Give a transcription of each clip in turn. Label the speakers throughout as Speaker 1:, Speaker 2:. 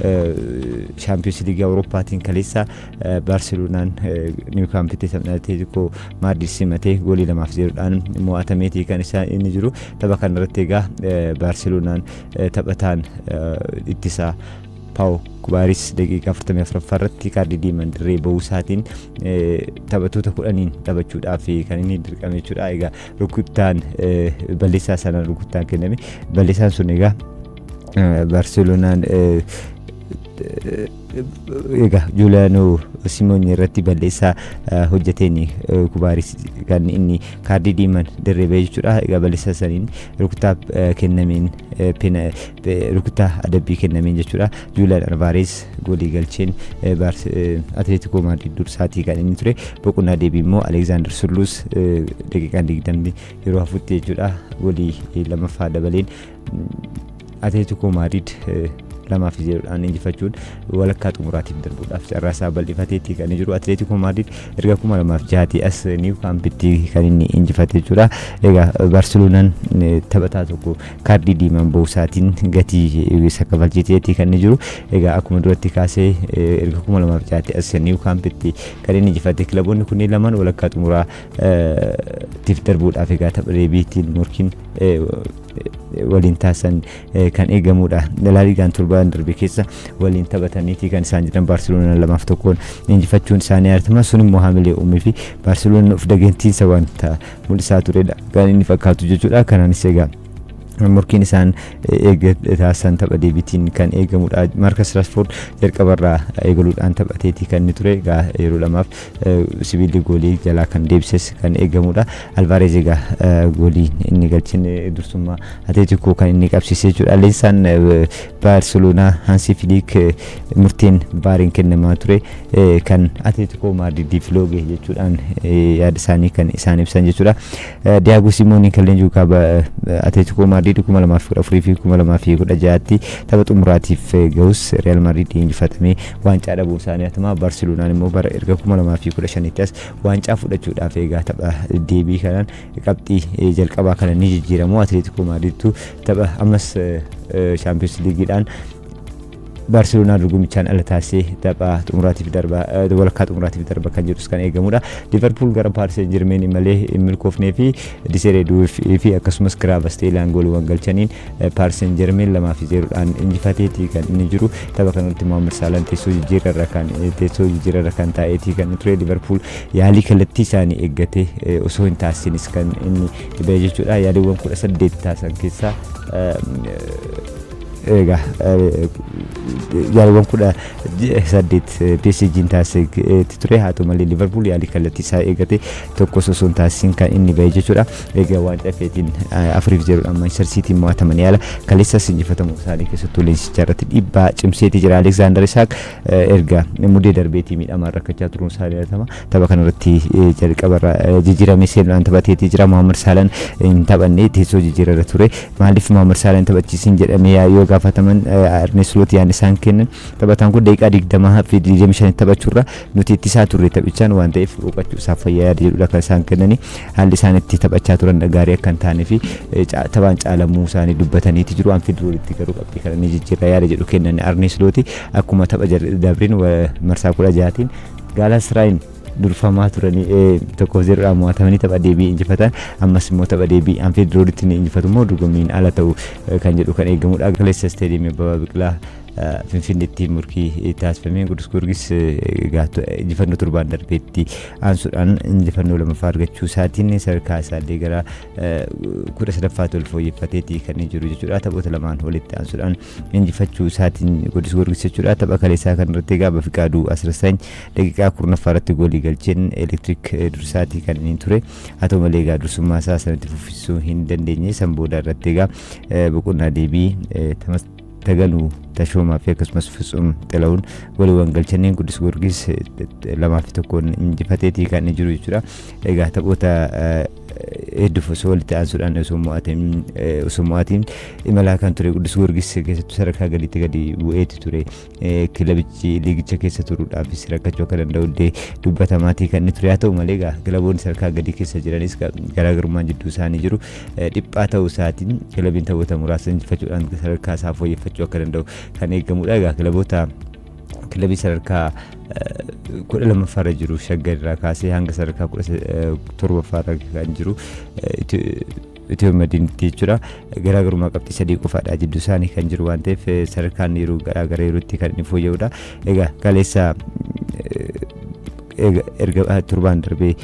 Speaker 1: Shaampiyoons Liigii Awurooppaatiin kaleessa Baarseloonaan Niiw Kaampitti taphni Atileetikoo Maadrid simatee goolii 2-0dhaan mo'atameeti kan isaa inni jiru. Tapha kanarratti egaa Baarseloonaan taphataan ittisaa Paawu Kubaaris daqiiqaa 44ffaa irratti kaardii diimaan dirree bahuu isaatiin taphattoota 10n taphachuudhaaf kan inni dirqame jechuudha. Egaa rukuttaan balleessaa sanaan rukuttaan kenname. Balleessaan sun egaa Baarseloonaan egaa Juuliyaanoo Simoonii irratti balleessaa hojjeteen Kubaaris kan inni kaardii diimaan dirree bahee jechuudha. Egaa balleessaa saniin rukuttaa kennameen, rukuttaa adabbii kennameen jechuudha. Juuliyaan Alvaareez goolii galcheen Atileetikoo Maadriid dursaatii kan inni ture. Boqonnaa deebii immoo Aleegzaandar Surluus daqiiqaan 20 yeroo hafutti jechuudha, goolii lammaffaa dabaleen Atileetikoo Maadriid 2-0dhaan injifachuun walakkaa xumuraatiif darbuudhaaf carraa isaa bal'ifateetti kan jiru. Atileetikoo Maadriid erga 2006 as Niiw Kaampitti kan inni injifate jechuudha. Egaa Baarseloonaan taphataa tokko kaardii diimaan bahuu isaatiin gatii isa kafalchiiseetti kan inni jiru. Egaa akkuma duratti kaasee, erga 2006 as Niiw Kaampitti kan inni injifate. Kilaboonni kunneen lamaan walakkaa xumuraatiif darbuudhaaf egaa tapha deebiitiin morkiin waliin taasisan kan eegamudha. Laaligaan torbaan darbe keessa waliin taphataniiti kan isaan jiran. Baarseloonaan 2-1n injifachuun isaanii yaadatama. Sun immoo haamilee uumee fi Baarseloonaan of dagentiinsa wanta mul'isaa turedha kan inni fakkaatu jechuudha. Kanaanis egaa morkiin isaan eega taasisan tapha deebiitiin kan eegamudha. Maarkas Rashford jalqabarraa eegaluudhaan taphateeti kan inni ture. Egaa yeroo lamaaf sibiilli goolii jalaa kan deebises kan eegamudha. Alvaareez egaa goolii inni galchin dursummaa Atileetikoo kan inni qabsiise jechuudha. Leensaan Baarseloonaa Hansi Filiik murteen VARiin kennamaa ture kan Atileetikoo Maadridiif looge jechuudhaan yaada isaanii kan isaan ibsan jechuudha. Diyaago Simooniin kan leenji'u kaaba Atileetikoo Maadrid 2014 fi 2016tti tapha xumuraatiif gahus Real Maadrid injifatamee waancaa dhabuu isaanii hatama. Baarseloonaan immoo bara erga 2015tti as waancaa fudhachuudhaaf egaa tapha deebii kanaan qabxii jalqabaa kana ni jijjiiramu. Atileetikoo Maadridtu tapha ammas Shaampiyoons Liigiidhaan Baarseloonaa dorgomichaan ala taasisee tapha xumuraatiif darba, walakkaa xumuraatiif darba kan jedhus kan eegamudha. Liverpool gara Paaris Saint Germain malee hin milkoofnee fi Desiree Doué fi akkasumas Kvaratskhelia gooliiwwan galchaniin Paaris Saint Germain 2-0dhaan injifateeti kan inni jiru. Tapha kanatti Mohamed Salah teessoo jijjiirarra kan taa'eeti kan inni ture. Liverpool yaalii kallattii isaanii eeggate osoo hin taasisinis kan inni bahe jechuudha. Yaaliiwwan 18 taasisan keessaa, egaa yaaliiwwan 18 PSG'n taasisetti ture. Haa ta'u malee, Liverpool yaalii kallattii isaa eegate tokko osoo hin taasisin kan inni bahe jechuudha. Egaa waancaa FAtiin 4-0dhaan Manchester Cityin mo'atamanii ala kaleessas injifatamuu isaanii keessattuu leensicha irratti dhiibbaa cimseeti jira. Alexander Isak erga mudee darbeetii miidhamaan rakkachaa turuun isaa yaadatama. Tapha kanarratti jalqabarra jijjiiramee seenuudhaan taphateetii jira. Mohaammed Saalaan hin taphanne, teessoo jijjiirarra ture. Maaliif Mohaammed Saalaan taphachiisin jedhamee yoo gaafataman, Arne Slot yaan isaan kennan, taphataan kun daqiiqaa 20 fi 25 taphachuurra nuti ittisaa turre taphichaan waan ta'eef boqochuu isaaf fayyaa yaada jedhudha kan isaan kennani. Haalli isaan itti taphachaa turan gaarii akka hin taane fi taphaan caalamuu isaanii dubbataniiti jiru. Anfield Roaditti garuu qabxii kana ni jijjiirra yaada jedhu kennan Arne Slot. Akkuma tapha dabriin marsaa 16tiin Gaalaatasaraayin durfamaa turanii 1-0dhaan mo'atamanii tapha deebii injifatan, ammas immoo tapha deebii Anfield Roaditti ni injifatu immoo dorgommiin ala ta'u kan jedhu kan eegamudha. Kaleessa Isteediyeemii Abbabaa Biqilaa Finfinneetti murkii taasifamee Qudus Giyoorgis injifannoo torbaan darbeetti aansuudhaan injifannoo lammaffaa argachuu isaatiin sadarkaa isaallee gara 13ffaatti ol fooyyeffateeti kan inni jiru jechuudha. Taphoota lamaan walitti aansuudhaan injifachuu isaatiin Qudus Giyoorgis jechuudha. Tapha kaleessaa kan irratti egaa Bafiqaaduu Asirasany daqiiqaa 10ffaa irratti goolii galcheen Elektiriik dursaatii kan inni ture. Haa ta'u malee, egaa dursummaa isaa sanatti fuffisuu hin dandeenye. San booda irratti egaa boqonnaa deebii Taganuu Tashoomaa fi akkasumas Fitsum Xila'uun gooliiwwan galchaniin Qudus Giyoorgis 2-1n injifateetii kan inni jiru jechuudha. Egaa taphoota hedduuf osoo walitti aansuudhaan osoo mo'atiin imalaa kan ture Qudus Giyoorgis keessattuu sadarkaa gadiitti gadi bu'eeti ture. Kilabichi liigicha keessa turuudhaafis rakkachuu akka danda'u illee dubbatamaatii kan inni ture. Haa ta'u malee, egaa kilaboonni sadarkaa gadii keessa jiranis garaagarummaan jidduu isaanii jiru dhiphaa ta'uu isaatiin kilabiin taphoota muraasa injifachuudhaan sadarkaa isaa fooyyeffachuu mo'achuu akka danda'u kan eegamudha. Egaa kilaboota kilabii sadarkaa 12ffaarra jiru Shaggar irraa kaasee hanga sadarkaa 17ffaarra kan jiru Itiyoo Madiinitti jechuudha. Garaagarummaa qabxii 3 qofaadha jidduu isaanii kan jiru waan ta'eef sadarkaan yeroo garaagara yerootti kan inni fooyya'udha. Egaa kaleessa erga torbaan darbee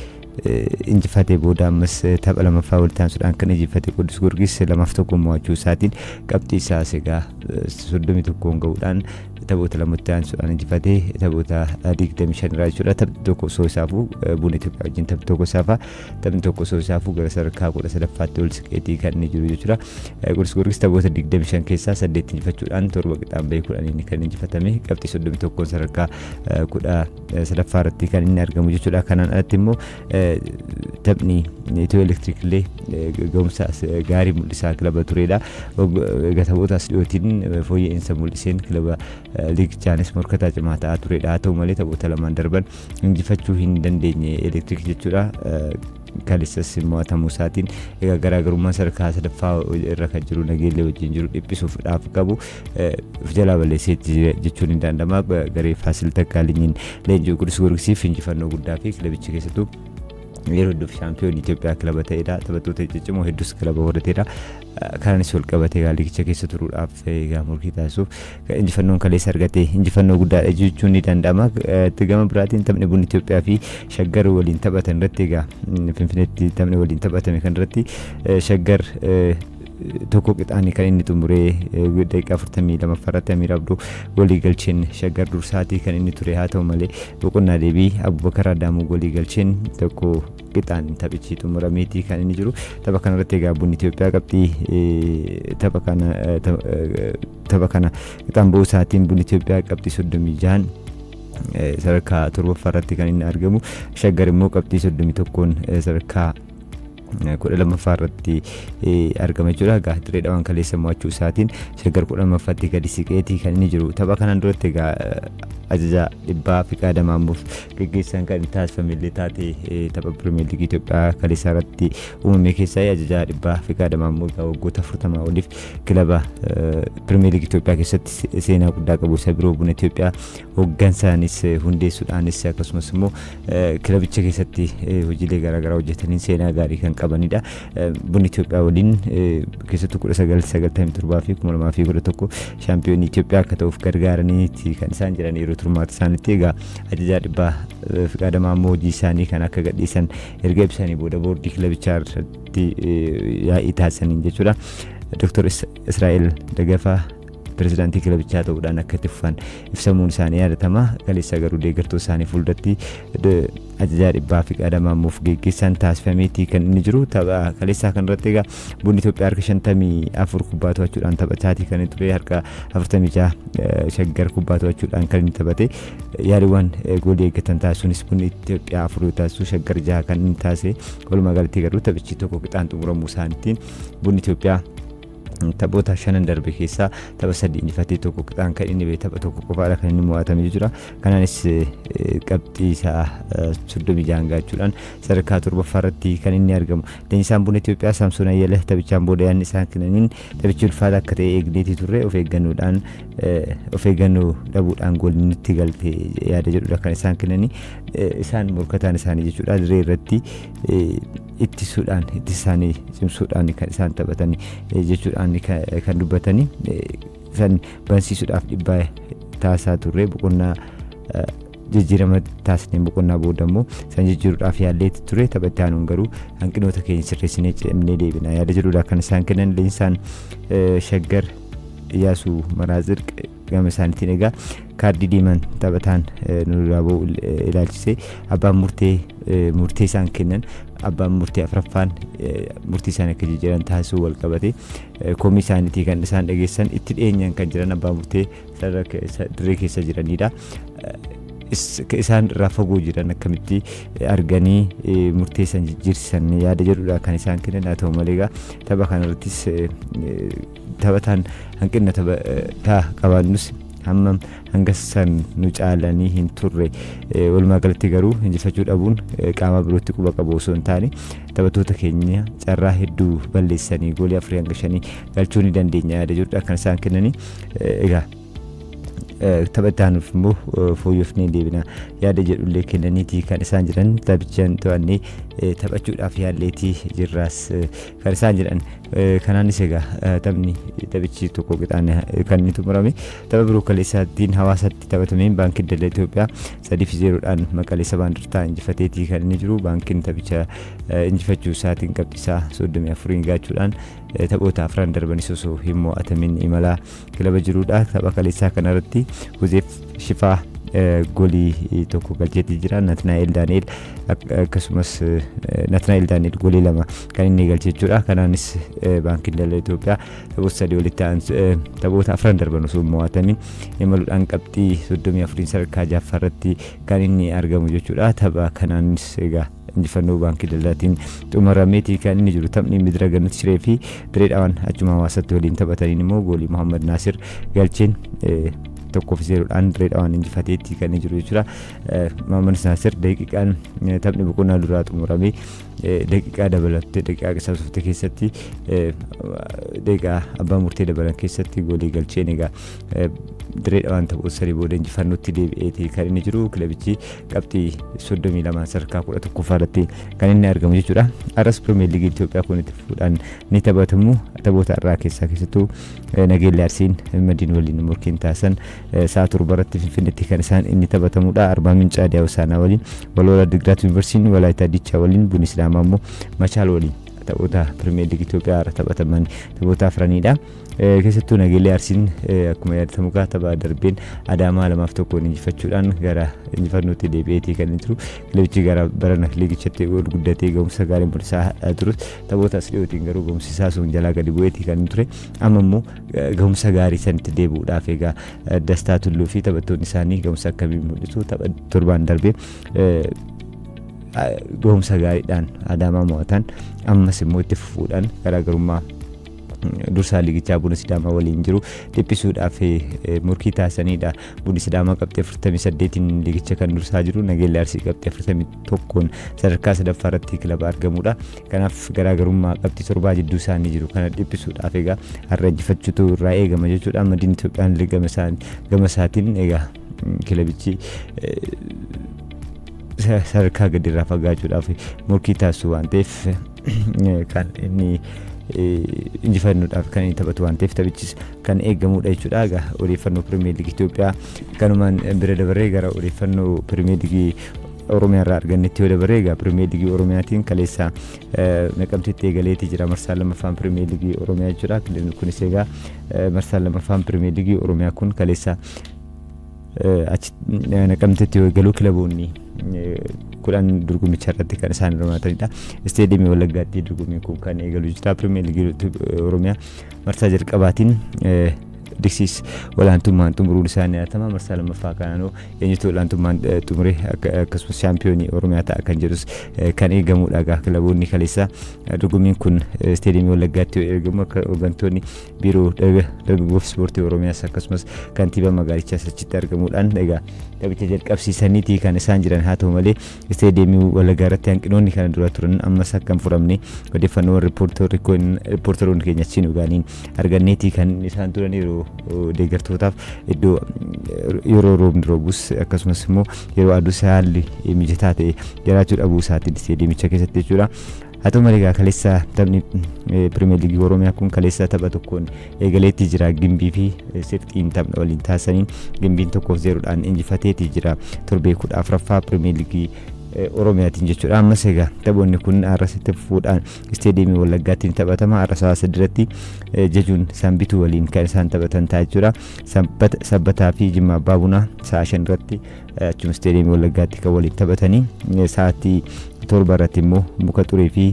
Speaker 1: injifatee booda ammas tapha lamaffaa walitti aansuudhaan kan injifate Qudus Goorgis 2-1 mo'achuu isaatiin qabxii isaas egaa 31 ga'uudhaan taphoota lamatti aansuudhaan injifatee taphoota 25 irraa jechuudha. Taphni tokko osoo isaafuu Buna Itoophiyaa wajjin taphni tokko isaafa taphni tokko osoo isaafuu gara sadarkaa 13ffaatti ol siqeetii kan inni jiru jechuudha. Qudus Goorgis taphoota 25 keessaa 8 injifachuudhaan 7 qixaan bahee 10 kan injifatame qabxii 31 sadarkaa 13ffaa irratti kan inni argamu jechuudha. Kanaan alatti immoo taphni Itiyoo Elektiriik illee ga'umsa gaarii mul'isaa kilaba turedha. Egaa taphoota as dhiyootiin fooyya'insa mul'iseen kilaba liigichaanis morkataa cimaa ta'aa turedha. Haa ta'u malee taphoota lamaan darban injifachuu hin dandeenye Elektiriik jechuudha. Kaleessas mo'atamuu isaatiin egaa garaagarummaa sadarkaa sadaffaa irra kan jiru Nageellee wajjin jiru dhiphisuuf qabu of jalaa balleesseetti jechuun hin danda'ama. Garee Faasil Takkaalinyiin leenji'u Qudus Goorgisiif injifannoo guddaa fi kilabichi keessattuu yeroo hedduuf shaampiyoon Itoophiyaa kilaba ta'edha. Taphattoota ciccimoo hedduus kilaba horateedha. Kanaanis wal qabatee egaa liigicha keessa turuudhaaf egaa morkii taasisuuf injifannoon kaleessa argate injifannoo guddaadha jechuun ni danda'ama. Gama biraatiin taphni Bunni Itoophiyaa fi Shaggar waliin taphatan irratti egaa Finfinneetti taphni waliin taphatame kan irratti Shaggar tokko qixaanii kan inni xumuree daqiiqaa 42 irratti Amiir Abduu golii galcheen Shaggar dursaatii kan inni ture. Haa ta'u malee boqonnaa deebii Abubakar Adaamuu golii galcheen tokko qixaan taphichi xumurameetii kan inni jiru. Tapha kanarratti egaa Bunni Itoophiyaa qabxii tapha kana qixaan ba'uu isaatiin Bunni Itoophiyaa qabxii 36 sadarkaa torbaffaa irratti kan inni argamu. Shaggar immoo qabxii 31 sadarkaa 12ffaa irratti argama jechuudha. Egaa Dirree Dhawaan kaleessa mo'achuu isaatiin Shaggar 12ffaatti gadi siqeetii kan inni jiru. Tapha kanaan duratti egaa ajajaa dhibbaa Fiqaada Maammuuf geggeessan kan taasifame illee taate tapha Pirimeer Liigii Itoophiyaa kaleessa irratti uumame keessaa ajajaa dhibbaa Fiqaada Maammoo egaa waggoota 40 oliif kilaba Pirimeer Liigii Itoophiyaa keessatti seenaa guddaa qabu isa biroo Buna Itoophiyaa hooggansaanis hundeessuudhaanis akkasumas immoo kilabicha keessatti hojiilee garaagaraa hojjetaniin seenaa gaarii kan qabanidha. Bunni Itoophiyaa waliin keessattuu 1997 fi 2011 shaampiyoonii Itoophiyaa akka ta'uuf gargaaraniiti kan isaan jiran yeroo turmaata isaaniitti. Egaa ajajaa dhibbaa Fiqaada Maammoo hojii isaanii kan akka gadhiisan erga ibsanii booda boordii kilabichaa irratti yaa'ii taasisaniin jechuudha. Dr. Israa'el Dagafaa pirezidaantii kilabichaa ta'uudhaan akka itti fufan ibsamuun isaanii yaadatama. Kaleessa garuu deeggartoota isaanii fuulduratti ajajaa dhibbaa Fiqaada Maammuuf geggeessaan taasifameeti kan inni jiru. Tapha kaleessaa kanarratti egaa Bunni Itoophiyaa harka 54 kubbaa to'achuudhaan taphachaatii kan inni ture, harka 46 Shaggar kubbaa to'achuudhaan kan inni taphate. Yaaliiwwan goolii eeggatan taasisuunis Bunni Itoophiyaa 4 yoo taasisu Shaggar 6 kan inni taasise. Walumaa galatti garuu taphichi tokko qixaan xumuramuu isaaniitiin Bunni Itoophiyaa taphoota shanan darbe keessaa tapha sadi injifatee tokko qixaan kan inni ba'e, tapha tokko qofaadha kan inni mo'atame jechuudha. Kanaanis qabxii isaa 36 gaachuudhaan sadarkaa torbaffaa irratti kan inni argamu. Leenjisaan Buna Itoophiyaa Saamsoon Ayyala taphichaan booda yaadni isaan kennaniin taphichi ulfaata akka ta'e eegneetii turre, of eeggannoodhaan of eeggannoo dhabuudhaan goolii nutti galte yaada jedhudha kan isaan kennanii. Isaan morkataan isaanii jechuudha dirree irratti ittisuudhaan ittisa isaanii cimsuudhaan kan isaan taphatan jechuudhaan kan dubbatanii. San bansiisuudhaaf dhiibbaa taasisaa turre, boqonnaa jijjiirama taasisnee boqonnaa booda immoo san jijjiiruudhaaf yaalleetti ture, tapha itti aanuun garuu hanqinoota keenya sirreessinee cimnee deebina yaada jedhudha kan isaan kennan. Leenjisaan Shaggar Iyyaasuu Maraazirq gama isaaniitiin egaa kaardii diimaan taphataan nurraa ba'u ilaalchisee abbaan murtee murtee isaan kennan abbaan murtee afraffaan murtii isaan akka jijjiiran taasisuu wal qabate komii isaaniitii kan isaan dhageessan itti dhiyeenyaan kan jiran abbaa murtee dirree keessa jiranidha. Isaan irraa fagoo jiran akkamitti arganii murtee san jijjiirsisan yaada jedhudha kan isaan kennan. Haa ta'u malee egaa tapha kanarrattis taphataan hanqina tapha qabaannus Hammam hanga san nu caalanii hin turre. Walumaa galatti garuu injifachuu dhabuun qaama birootti quba qabu osoo hin taane, taphattoota keenya carraa hedduu balleessanii goolii 4 hanga 5 galchuu ni dandeenya yaada jedhudha kan isaan kennanii. Egaa tapha itti aanuuf immoo fooyyofnee deebina yaada jedhullee kennaniiti kan isaan jiran. Taphichaan to'annee taphachuudhaaf yaalleetii jirraas kan isaan jedhan. Kanaanis egaa taphni taphichi tokko qixaan kan inni xumurame. Tapha biroo kaleessaatiin Hawaasatti taphatameen Baankiin Daldala Itoophiyaa 3-0dhaan Maqalee 70 Indartaa injifateetii kan inni jiru. Baankiin taphicha injifachuu isaatiin qabxii isaa 34n gaachuudhaan taphoota afran darbanis osoo hin mo'atamin imalaa kilaba jirudha. Tapha kaleessaa kanarratti Huzeef Shifaa goolii tokko galcheetii jira. Natnaa'el Daani'el akkasumas Natnaa'el Daani'el goolii lama kan inni galche jechuudha. Kanaanis Baankiin Daldala Itoophiyaa taphoota sadii walitti taphoota afran darban osoo hin mo'atamin imaluudhaan qabxii 34n sadarkaa ja'affaa irratti kan inni argamu jechuudha. Tapha kanaanis egaa injifannoo Baankii Daldalaatiin xumurameeti kan inni jiru. Taphni Midira Gannat Shiree fi Diree Dhawaan achuma Hawaasatti waliin taphataniin immoo goolii Muhammad Naasir galcheen 1-0dhaan Diree Dhawaan injifateetti kan inni jiru jechuudha. Muhammad Naasir daqiiqaan taphni boqonnaa duraa xumuramee daqiiqaa dabalattee daqiiqaa qisaasofte keessatti, daqiiqaa abbaa murtee dabalan keessatti goolii galcheen egaa Diree Dhawaan taphoota sadii booda injifannootti deebi'eeti kan inni jiru. Kilabichi qabxii 32 sadarkaa 11ffaa irratti kan inni argamu jechuudha. Arras Pirimeer Liigii Itoophiyaa kun itti fufuudhaan ni taphatamu. Taphoota irraa keessaa keessattuu Nageellee Arsiin Madiin waliin morkiin taasisan sa'a 7 irratti Finfinneetti kan isaan inni taphatamudha. Arbaa Mincaa Daawusaanaa waliin, Walwala Digiraat Yuunivarsiitiin Walaayitaa Dichaa waliin, Bunni Sidaamaa immoo Machaal waliin taphoota Pirimeer Liigii Itoophiyaa irra taphataman taphoota afranidha. Keessattuu Nageellee Arsiin akkuma yaadatamu gaa tapha darbeen Adaamaa 2-1n injifachuudhaan gara injifannootti deebi'eetii kan inni turu. Kilabichi gara barana liigichatti ol guddatee ga'umsa gaarii mul'isaa turus, taphoota as dhiyootiin garuu ga'umsi isaa sun jalaa gadi bu'eetii kan inni ture. Amma immoo ga'umsa gaarii sanitti deebi'uudhaaf egaa Dastaa Tulluu fi taphattoonni isaanii ga'umsa akkamii mul'isu? Tapha torbaan darbee ga'umsa gaariidhaan Adaamaa mo'atan, ammas immoo itti fufuudhaan garaagarummaa dursaa liigichaa Buna Sidaamaa waliin jiru dhiphisuudhaaf morkii taasisanidha. Bunni Sidaamaa qabxii 48n liigicha kan dursaa jiru, Nageellee Arsii qabxii 41n sadarkaa sadaffaa irratti kilaba argamudha. Kanaaf garaagarummaa qabxii 7 jidduu isaanii jiru kana dhiphisuudhaaf egaa har'a injifachuutu irraa eegama jechuudha. Madiin Itoophiyaan gama isaatiin egaa kilabichi sadarkaa gadi irraa fagaachuudhaaf morkii taasisu waan ta'eef, kan inni injifannuudhaaf kan inni taphatu waan ta'eef, taphichis kan eegamudha jechuudha. Egaa odeeffannoo Pirimeer Liigii Itoophiyaa kanumaan bira dabarree gara odeeffannoo Pirimeer Liigii Oromiyaa irraa argannetti yoo dabarree, egaa Pirimeer Liigii Oromiyaatiin kaleessa Naqamteetti eegaleetii jira marsaa lammaffaan Pirimeer Liigii Oromiyaa jechuudha. Kunis egaa marsaa lammaffaan Pirimeer Liigii Oromiyaa kun kaleessa achi Naqamteetti yoo eegalu, kilaboonni 10 dorgommicha irratti kan isaan hirmaatanidha. Isteediyeemii Wallaggaatti dorgommiin kun kan eegalu jechuudha. Pirimeer Liigii Oromiyaa marsaa jalqabaatiin Diksiis olaantummaan xumuruun isaa ni yaadatama. Marsaa lammaffaa kanaanoo eenyutu olaantummaan xumure, akkasumas shaampiyoonii Oromiyaa ta'a kan jedhus kan eegamudha. Egaa kilaboonni kaleessa dorgommiin kun isteediyeemii Wallaggaatti yoo eegamu, akka hooggantoonni Biiroo Dargaggoo fi Ispoortii Oromiyaas akkasumas kantiibaa magaalichaas achitti argamuudhaan egaa taphicha jalqabsiisaniiti kan isaan jiran. Haa ta'u malee, isteediyeemii Wallaggaa irratti hanqinoonni kana dura turan ammas akka hin furamne odeeffannoowwan riippoortaroonni keenya achiin dhugaaniin arganneeti kan isaan turan. Yeroo deeggartootaaf iddoo yeroo roobni roobus akkasumas immoo yeroo aduus haalli mijataa ta'e jiraachuu dhabuu isaatiin isteediyeemicha keessatti jechuudha. Haa ta'u malee, egaa kaleessa taphni Pirimeer Liigii Oromiyaa kun kaleessa tapha tokkoon eegaleetti jira. Gimbii fi Sirxiin taphna waliin taasisaniin Gimbiin 1-0dhaan injifateeti jira. Torbee 14ffaa Pirimeer Liigii Oromiyaatiin jechuudha. Ammas egaa taphoonni kun har'as itti fufuudhaan isteediyeemii Wallaggaatti ni taphatama. Har'a sa'a 3 irratti Jejuun Sanbituu waliin kan isaan taphatan ta'a jechuudha. Sabbataa fi Jimma Abbaa Bunaa sa'a 5 irratti achuma isteediyeemii Wallaggaatti kan waliin taphatanii, sa'aatii 7 irratti immoo Muka Xurii fi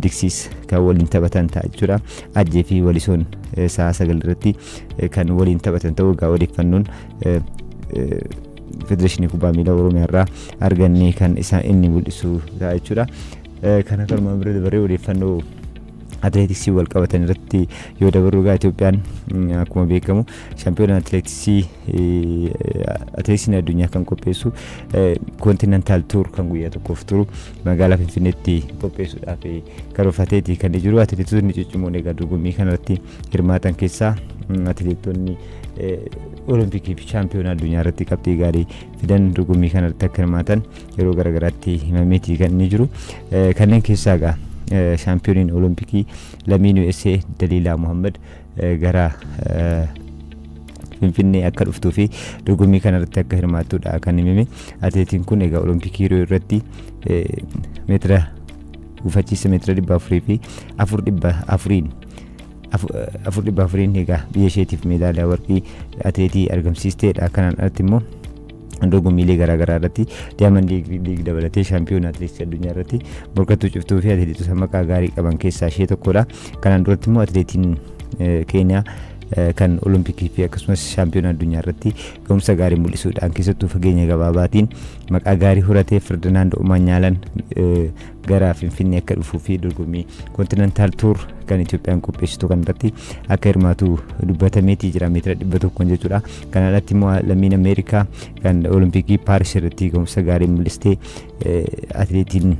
Speaker 1: Diksiis kan waliin taphatan ta'a jechuudha. Ajjee fi Walisoon sa'a 9 irratti kan waliin taphatan ta'uu egaa odeeffannoon Federeeshinii Kubbaa Miilaa Oromiyaa irraa argannee kan isaan inni mul'isu ta'a jechuudha. Kana kanumaan bira dabaree odeeffannoo Atileetiksii wal qabatan irratti yoo dabarru, egaa Itoophiyaan akkuma beekamu shaampiyoona atileetiksii, atileetiksiin addunyaa kan qopheessu Continental Tour kan guyyaa tokkoof turu magaalaa Finfinneetti qopheessuudhaaf karoorfateeti kan jiru. Atileetonni ciccimoon egaa dorgommii kanarratti hirmaatan keessaa atileetonni Olompikii fi shaampiyoona addunyaa irratti qabxii gaarii fidan dorgommii kanarratti akka hirmaatan yeroo garaagaraatti himameeti kan inni jiru. Kanneen keessaa egaa shaampiyooniin Olompikii lammiin USA Daliilaa Muhammad gara Finfinnee akka dhuftuu fi dorgommii kanarratti akka hirmaattudha kan himame. Atileetiin kun egaa Olompikii yeroo irratti meetira gufachiisa meetira 400 fi 400n 400n egaa biyya isheetiif meedaaliyaa warqii atileetii argamsiisteedha. Kanaan alatti immoo dorgommiilee garaagaraa irratti, Diamond League dabalatee, shaampiyoona atileetiksii addunyaa irratti morkattuu ciftuu fi atileetota maqaa gaarii qaban keessaa ishee tokkodha. Kanaan duratti immoo atileetiin Keeniyaa kan Olompikii fi akkasumas shaampiyoona addunyaa irratti ga'umsa gaarii mul'isuudhaan, keessattuu fageenya gabaabaatiin maqaa gaarii horatee, Ferdinaand Omanyaalan gara Finfinnee akka dhufuu fi dorgommii Continental Tour kan Itoophiyaan qopheessitu kan irratti akka hirmaatu dubbatameetii jira, meetira 100n jechuudha. Kana alatti immoo lammiin Ameerikaa kan Olompikii Paaris irratti ga'umsa gaarii mul'istee, atileetiin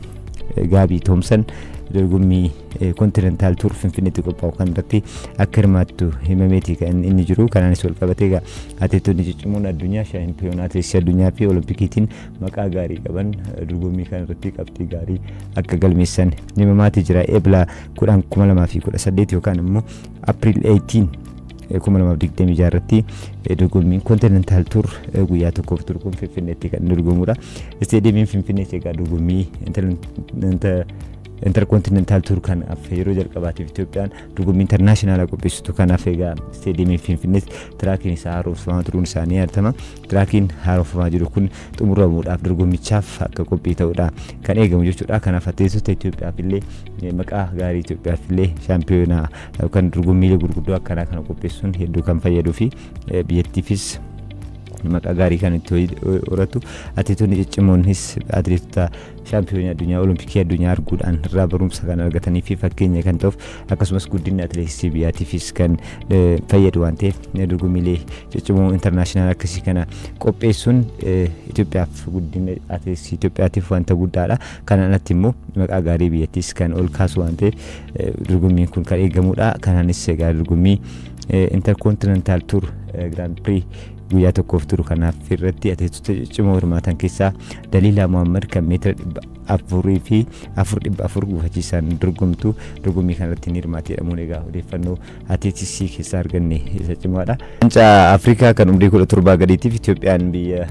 Speaker 1: Gaabii Toomsan, dorgommii Continental Tour Finfinneetti qophaa'u kan irratti akka hirmaattu himameeti kan inni jiru. Kanaanis wal qabatee egaa atileetonni ciccimoon addunyaa, shaampiyoona atileetiksii addunyaa fi Olompikiitiin maqaa gaarii qaban, dorgommii kana irratti qabxii gaarii akka galmeessan himamaatii jira. Ebla 10 2018 yookaan immoo April 18 2026 irratti dorgommiin Continental Tour guyyaa tokkoof turu kun Finfinneetti kan dorgomudha. Isteediyeemiin Finfinnees egaa dorgommii Intercontinental Tour kanaaf yeroo jalqabaatiif Itoophiyaan dorgommii international qopheessitu kanaaf egaa isteediyeemiin Finfinnees tiraakiin isaa haaromfamaa turuun isaanii yaadatama. Tiraakiin haaromfamaa jiru kun xumuramuudhaaf dorgommichaaf akka qophii ta'uudha kan eegamu jechuudha. Kanaaf atileetota Itoophiyaaf illee, maqaa gaarii Itoophiyaaf illee, shaampiyoonaa yookaan dorgommiilee gurguddoo akkanaa kana qopheessuun hedduu kan fayyaduu fi biyyattiifis maqaa gaarii kan itti horatu, atileetonni ciccimoonis atileetota shaampiyoonii addunyaa, Olompikii addunyaa arguudhaan irraa barumsa kan argatanii fi fakkeenya kan ta'uuf, akkasumas guddinni atileetiksii biyyaatiifis kan fayyadu waan ta'eef, dorgommiilee ciccimoo international akkasii kana qopheessuun Itoophiyaaf, guddina atileetiksii Itoophiyaatiif wanta guddaadha. Kanaan alatti immoo maqaa gaarii biyyattiis kan ol kaasu waan ta'eef dorgommiin kun kan eegamudha. Kanaanis egaa dorgommii Intercontinental Tour Grand Prix guyyaa tokkoof turu kanaaf irratti atileetota ciccimoo hirmaatan keessaa Daliilaa Muhammad kan meetira 400 fi 400 gufachiisaan dorgomtu dorgommii kanarratti ni hirmaatti jedhamuun egaa odeeffannoo atileetiksii keessaa arganne isa cimaadha. Waancaa Afrikaa kan umrii 17 gadiitiif Itoophiyaan biyya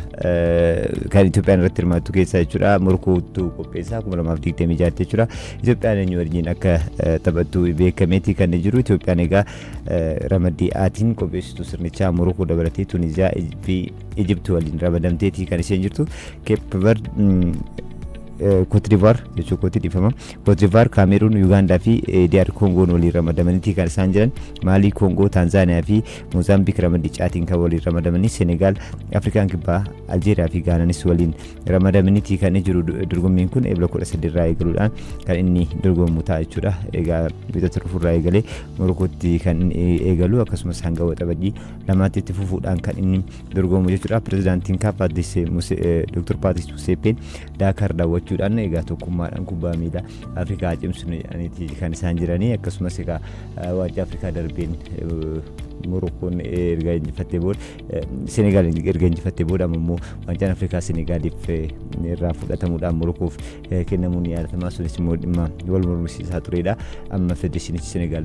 Speaker 1: kan Itoophiyaan irratti hirmaattu keessaa jechuudha. Morkootu qopheessaa 2026 jechuudha. Itoophiyaan eenyu wajjin akka taphattu beekameeti kan jiru. Itoophiyaan egaa ramaddii Aatiin qopheessituu sirnichaa Morokoo dabalatee Tuniziyaa fi Ijipti waliin ramadamteeti kan isheen jirtu. Cape Verde, Cote d'Ivoire jechuu kooti, dhiifama. Cote d'Ivoire, Kaameruun, Yugaandaa fi DR Koongoon waliin ramadamaniiti kan isaan jiran. Maalii, Koongoo, Taanzaaniyaa fi Moozaambiik ramaddii Caatiin kan waliin ramadamanii, Senegaal, Afrikaan Kibbaa, Aljeeriyaa fi Gaanaanis waliin ramadamaniiti kan jiru. Dorgommiin kun Ebla 13 irraa eegaluudhaan kan inni dorgomamu ta'a jechuudha. Egaa Wiixata dhufurraa eegalee Morokootti kan inni eegalu, akkasumas hanga Waxabajjii 2tti itti fufuudhaan kan inni dorgomamu jechuudha. Pirezidaantiin CAF Dr. Paatris Museeppeen Daakar daawwachuudhaan egaa tokkummaadhaan kubbaa miilaa Afrikaa cimsinu jedhaniiti kan isaan jiranii. Akkasumas egaa waancaa Afrikaa darbeen Morokoon erga injifattee booda, Senegaal erga injifattee booda, amma immoo waancaan Afrikaa Senegaaliif irraa fudhatamuudhaan Morokoof kennamuun ni yaadatama. Sunis immoo dhimma wal mormisiisaa turedha. Amma federeeshinichi Senegaal,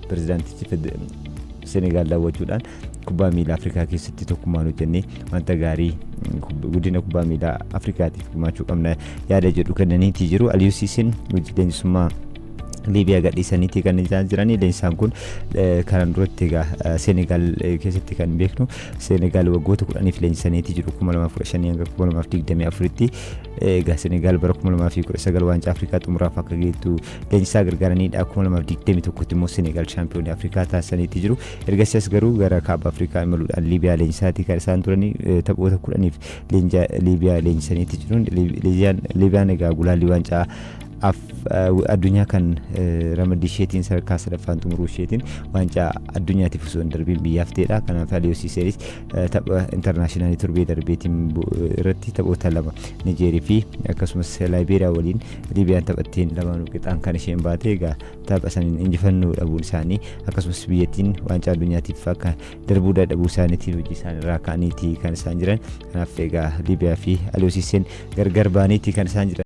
Speaker 1: pirezidaantichi Senegaal daawwachuudhaan kubbaa miilaa Afrikaa keessatti tokkummaan hojjennee wanta gaarii guddina kubbaa miilaa Afrikaatiif gumaachuu qabna yaada jedhu kennaniitii jiru. Aliyuu Siiseen hojii leenjisummaa Liibiyaa gadhiisaniitii kan isaan jiranii. Leenjisaan kun kanaan duratti egaa Senegaal keessatti kan beeknu, Senegaal waggoota 10f leenjisaniitii jiru, 2015 hanga 2024tti. Egaa Senegaal bara 2019 waancaa Afrikaa xumuraaf akka geettu leenjisaa gargaaranidha. 2021tti immoo Senegaal shaampiyoonii Afrikaa taasisaniitii jiru. Ergasii as garuu gara kaaba Afrikaa imaluudhaan Liibiyaa leenjisaatii kan isaan turanii, taphoota 10f Liibiyaa leenjisaniitii jiru. Liibiyaan egaa gulaallii waancaa Addunyaa kan ramaddii isheetiin sadarkaa sadaffaan xumuruu isheetiin waancaa addunyaatiif osoo hin darbiin biyyaaf ta'edha. Kanaaf Aliyoo Siiseenis tapha international torbee darbeetiin irratti taphoota lama Nijeerii fi akkasumas Laayibeeriyaa waliin Liibiyaan taphatteen lamaanuu qixaan kan isheen baate. Egaa tapha saniin injifannoo dhabuun isaanii, akkasumas biyyattiin waancaa addunyaatiif akka darbuu dadhabuu isaaniitiin hojii isaaniirraa ka'aniiti kan isaan jiran. Kanaaf egaa Liibiyaa fi Aliyoo Siiseen gargar baaniiti kan isaan jiran.